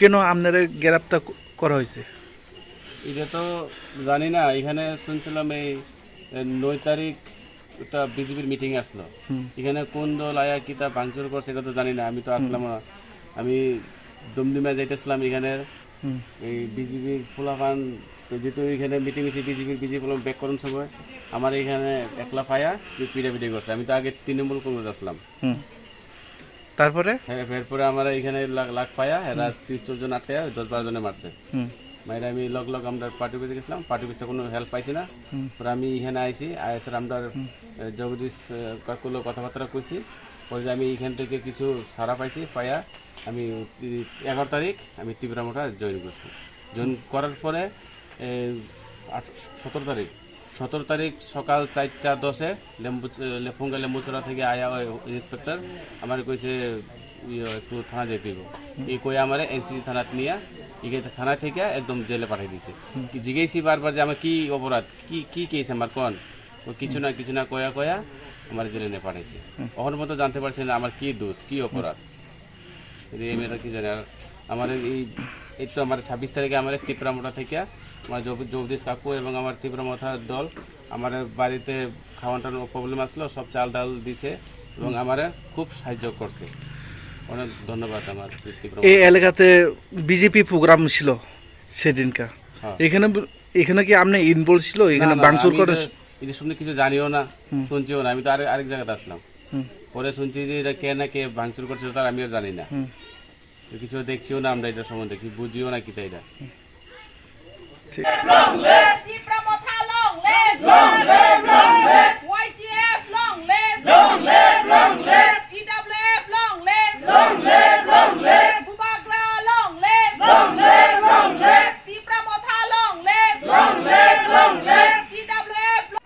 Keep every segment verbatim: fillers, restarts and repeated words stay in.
কেন আপনারে গ্রেপ্তার ক-, করা হয়েছে? এটা তো জানি না। এখানে শুনছিলাম এই, এ, নয় তারিখ একটা বিজেপির মিটিং আসলো। হুম। এখানে কোন দল আয়া কিতা ভাঙচুর করছে, এটা তো জানি না। আমি তো হুম। আসলাম না। আমি দমদমিয়া যাইতেছিলাম এখানে। হুম। এই বিজেপির পোলাপান, তো যেহেতু এখানে মিটিং হয়েছে বিজেপির, বিজেপি পোলাপান ব্যাক করার সময় আমার এখানে একলা পায়া যে পিটাপিটি করছে। আমি তো আগে তৃণমূল কংগ্রেস আসলাম। হুম। তারপরে? হ্যাঁ, এরপরে আমরা এখানে লাগ, লাগ পায়া, এরা হুম। ত্রিশ চল্লিশ জন আটকে দশ বারো জনে মারছে। হুম। মাইরা আমি লগ লগ আমরা পার্টি অফিসে গেছিলাম, পার্টি অফিসে কোনো হেল্প পাইছি না। হুম। পরে আমি এখানে আইছি, আইসার আমরা, হুম। এ, জগদীশ, এ, কাকুলো কথাবার্তা কইছি। পরে যে আমি এখান থেকে কিছু সারা পাইছি, পায়া আমি তি-, এগারো তারিখ আমি ত্রিপুরা মঠা জয়েন করছি। জয়েন হুম। করার পরে, এ, আট-, সতেরো তারিখ, সতেরো তারিখ সকাল চারটা দশে লেম্বু-, লেফুঙ্গা লেম্বুচড়া থেকে আয়া ওই ইন্সপেক্টর আমার কইছে, "ইয়ে, একটু থানা যাইতে হইব।" হুম। এই কই আমারে এনসিসি থানাত নিয়া, এখানে থানা থেকে একদম জেলে পাঠিয়ে দিছে। হুম। কি জিজ্ঞেসি বারবার যে আমার কি অপরাধ, কি, কি কেস আমার কোন? ও কিছু হুম। না, কিছু না কয়া কয়া আমার জেলে নিয়ে পাঠাইছে। হুম। এখন মতো জানতে পারছি না আমার কি দোষ, কি অপরাধ। হুম। এই মেয়েটা কি জানে? আর আমার এই, এই তো আমার ছাব্বিশ তারিখে আমার ত্রিপুরা মঠা থেকে আমার জগ-, জগদীশ কাকু এবং আমার ত্রিপুরা মঠার দল আমার বাড়িতে খাওয়ান টাওয়ানোর প্রবলেম আসলো, সব চাল ডাল দিছে এবং হুম। আমারে খুব সাহায্য করছে। অনেক ধন্যবাদ আমার ত্রিপুরা এই মঠা। এলাকাতে বিজেপি প্রোগ্রাম ছিল সেদিনকা। হ্যাঁ। এখানে ব-, এখানে কি আপনি ইনভলভ ছিল? না, এখানে না, ভাঙচুর আমি করে? তো এই সম্বন্ধে কিছু জানিও না, হুম। শুনছিও না। আমি তো আরেক, আরেক জায়গাতে আসলাম। হুম। পরে শুনছি যে এটা কে না কে ভাঙচুর করছে, তার আমিও জানি না। হুম। তো কিছু দেখছিও না আমরা এটা সম্বন্ধে, কি বুঝিও না কিতা এটা। হুম। ঠিক। Long live! Tipra Motha, long live! Long live, long live! Y T F, long live! Long live, long live! T W F, long live! Long live, long live! Bubagra, long live! Long live, long live! Tipra Motha, long live! Long live, long live! T W F, long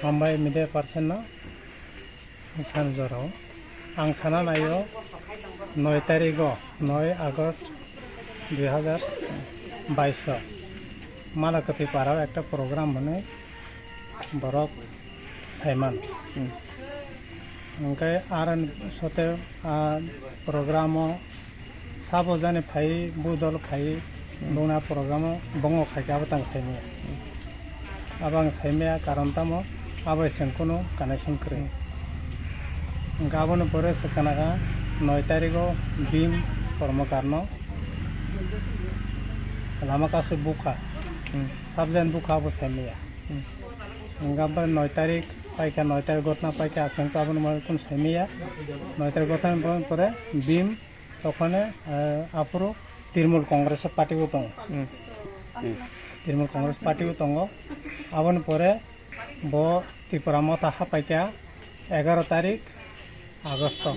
Hambai media person no, sanjoro. Ang sana naio, noi tarigo, noi August dui hazar bais o Malakati parao ekta program hwnwi borok saiman. Hmm. Hwnkhe aroni sote, ah, programo sabo jani phai, budol phai, hmm, bongni a programo bongo khaikhe abo tang saimaya. Hmm. Abo ang saimaya karon tamo, abo hai chwng kunu connection kwrwi. Hmm. Hwnkhe aboni pore se kanaka noi tarigo bim kormokarno lama kasu bukha. Hmm. Sabo jani bukha abo saimaya. Hmm. Hwnkhe aboni noi tarik paikha, noi tarik gotna paikha, aswk to aboni mane kunu saimaya. Noi tarik gotna pore bim tokhone, eh, aphuru Trinamool Congress party o tongo. Hmm. Trinamool Congress party o tongo. Aboni pore bo Tipra Motha hapaikha egaroh tarik August o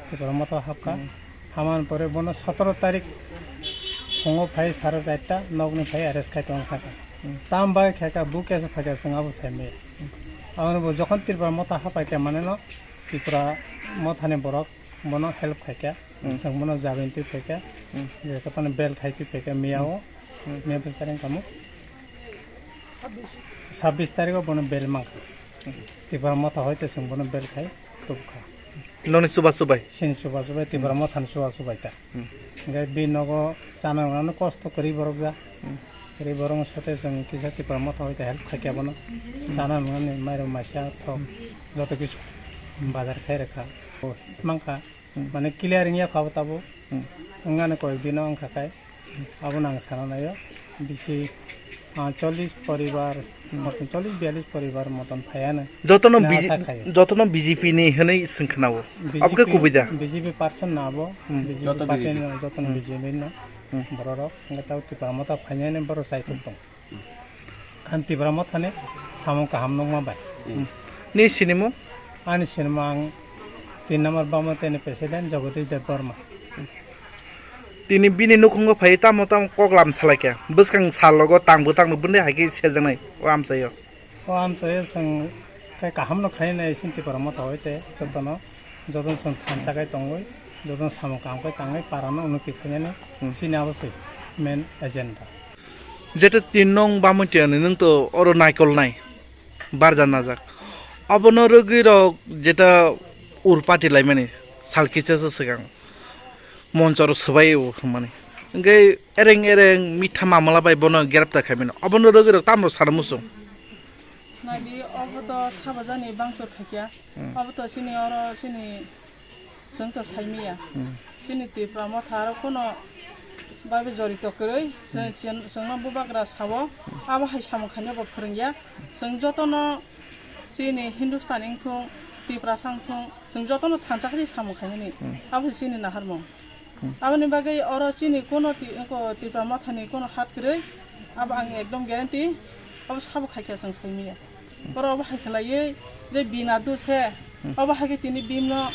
Tipra Motha hapkha. Hmm. Hamani pore bono sotoro tarik phungo phai sare charta nokni phai arrest khai tong sakha. Hmm. Tam bai khaikha, bo kesa phaikha, chwng abo saimaya. Hmm. Aboni bo jokhon Tipra Motha hapaikha maneno Tipra Mothani borok bono help khaikha. Hmm. Chwng bono jabin twi phaikha. Hmm. Je kotoni bel khai twi phaikha miyao. Hmm. Miya bwsareng kamo. Sabbish tarigo bono bel mankha. Hmm. Tipra Motha hoite chwng bono bel khai tubukha. Noni chuba chubai? Sini chuba chubai, Tipra Mothani chuba chubai ta. Hmm. Hingke bini nogo chana rwnani kosto kwrwi borok ja. Hmm. Kwrwi borokni sote chwng kisa Tipra Motha hoite help khaikha bono. Hmm. Chana rwnani mairum maisa thok joto kisu bazar khai rwkha. Mankha. Hmm. Mane clear wngya kha bo tabuk. Hmm. Wngani koyek dino wngkha khe. Abono ang sana naio. Bisi, ah, chollish poribar, hmm, moton chollish biyallish poribar moton phaiano. Jotono na biji-, asa khaio. Jotono B J P ni hwnwi swng khwnao. Abo khe kubui da? B J P, B J P person na abo. Hmm. B J P joto party B J P. No, jotono Hmm. B J P no. Hmm. Bororok, hwnkhe tabo Tipra Motha phainani borok chaitok tong. Ang Tipra Mothani samung kaham nukma bai. Hmm. Ni sinimung? Ani sinimung ang tin number Bamotani president Jagadish Debbarma. Tini bini nukhungo phai tamo tamo koklam salaikha. Bwskang sal logo tangbo tangbo bwndai hai khe sejaknai o amchaio. O amchaio chwng khe kaham no khainai chini Tipra Motha hoite jotono. Jotono chwng thansa khai tongwi, jotono samung kaham khai tangwi parano unnoti khainani Hmm. chini abo se main agenda. Jeto tin nong Bamotani nwng to oro naikolnai. Barja najak. Obono rwgwi rok jeta urpati laimani sal kisa se swkang monchoro swbai o hwnmani. Hwnkhe ereng ereng mitha mamala bai bono greptar khaimani. Obono rwgwi rok tamro sana muchung. Naidi obo to sabajani bangchor khaikya. Hmm. Obo to chini oro chini Chwng to saimiya. Hmm. Chini Tipra motha aro kono babe jorito kwrwi. Chwng, hmm, chwng, chwngno bubagra sao. Abo hai samung khaina bo phwrwngya. Chwng jotono chini Hindustani wngthung, Tiprasa wngthung, chwng jotono thansa khe samung khainani. Hmm. Abo se chini naharmung. Hmm. Aboni bagwi oro chini kono ti-, ko Tipra mothani kono hat kwrwi. Abo ang ekdom guarantee. Abo sabo khaikha chwng saimiya. Borok obo hai khlaiwi je bina duse, hmm, obo hai khe tini bimno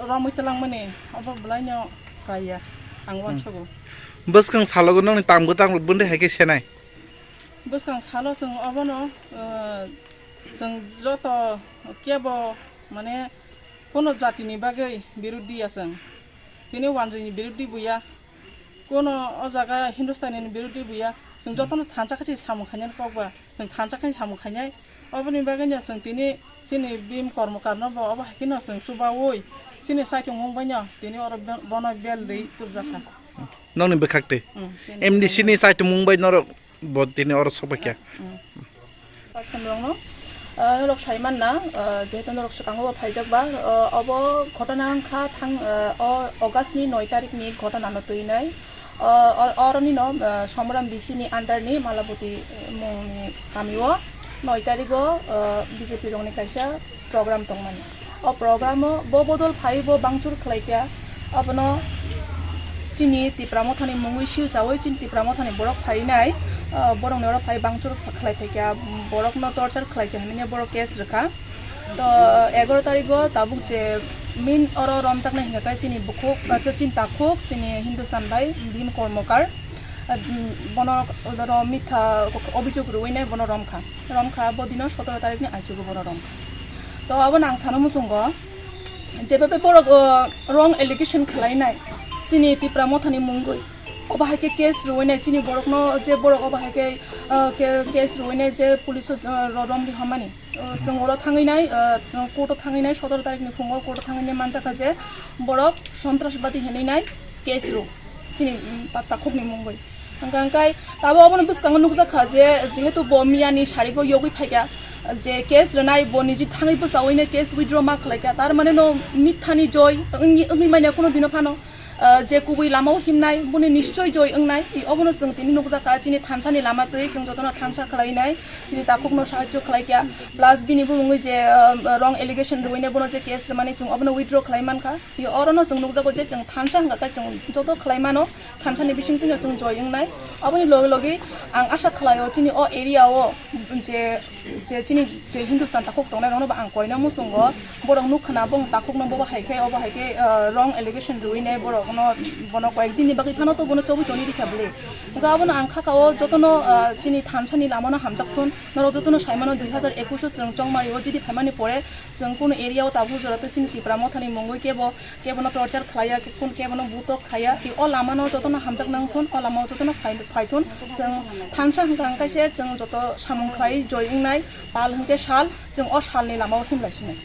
romwi twlangmani obo bwlaino chaya, ang, hmm, uansugo. Bwskang salogo nokni tang bwtang bwndwi hai khe senai? Bwskang salo chwng obono, uh, chwng joto kebo mane kono jatini bagwi birodhi ya chwng. Tini wanjwini birodhi buya. Kono o jaga Hindustani ni birodhi buya. Chwng jotono thansa khe samung khainani kok ba. Chwng thansa khe samung khainai. Oboni bagwi no chwng tini chini bhim kormokarno bo obo hai kheno chwng chubaui. Chini saitung mung bai no tini oro bo-, bono bel rwi turjakha. Nokni bwkhak twi? Hmm, tini M D C ni saitung mung bai norok bo tini oro sok bai kha? Hmm. Person rokno, ah, norok sai manna, ah, jehetu norok swkango bo phaijak ba, ah, obo ghotona wngkha thang, ah, o August ni noi tarik ni ghotona no twi nai. Ah, o-, oroni no, ah, Somram B C ni under ni Malaboti, eh, mung ni kami o noi tarik o, ah, B J P rok ni kaisa program tongmani. O program o bo bodol phai bo bangchur khlai kha. Abono chini Tipra mothani mungwi silchawi chini Tipra mothani borok phainai, ah, borokni oro phai bangchur khlai phaikha, borokno torture khlai kha hinwi borok case rwkha. To egaro tarigo tabuk je min oro romjaknai hingkha khe chini bukhuk, ah, chini takhuk, chini Hindustan bai Bhim Kormokar, ah, bono oro mitha obijok rwinai bono romkha. Romkha bo dino sotoro tarikni aichugo bono romkha. To abono ang sana muchungo, jebabe borok, o, wrong allegation khlainai chini Tipra mothani mungwi, obo hai khe case rwinai chini borokno, je borok obo hai khe, o, ke-, case rwinai je police o, o, ro-, romri hwnmani, o, chwng oro thangwi nai, o, court o thangwi nai sotoro tarikni phungo court o thangwi nai manjakha je borok sontrasbadi hinwi nai case rw chini, mm, ta-, takhukni mungwi. Hwnkha hwnkhe tabo obono bwskango nukjakha je, jehetu bo miyani sarigo yogwi phaikha, je case rwnai bo niji thangwi bwchaui no case withdraw ma khlaikha, tar mane no mithani joi wngwi, wngwi manya kuno dino phano, ah, je kubui lamao himnai boni nischoi joi wngnai. I obono chwng tini nukjakha chini thansani lama twi chwng jotono thansa khlainai, chini takhukno sahajyo khlaikha, plus bini bumungwi je, ah, wrong allegation rwinai bono je case rwmani chwng obono withdraw khlai mankha. I orono chwng nukjago je chwng thansa hwnkha khe chwng joto khlai mano, thansani bisingtwino chwng joi wngnai. Aboni logi logi ang asa khlaio chini o area o je, je chini je Hindustan takhuk tongnai rokno bo ang koina muchungo, borok nuk khna bong takhukno bobo hai khe obo hai khe, ah, wrong allegation rwinai borokno bono koyek dinni bagwi phano to bono chobwi toni rikha bwle. Hwnkhe abono ang khakao jotono, ah, chini thansani lamano hamjak thun, norok jotono saimano dui hazar ekush o chwng chongmari o jidi phaimani pore chwng kunu area o tabuk jora tei chini Tipra mothani mungwi kebo, kebono torture khlaiya, kunu kebono butok khaiya, tei o lamano jotono hamjak nang thun, o lamao jotono phai, phai thun. Chwng thansa hwnkha hwnkhe se chwng joto samung khlai joi wngnai, pal hwnkhe sal, chwng o salni lamao himlai sinai.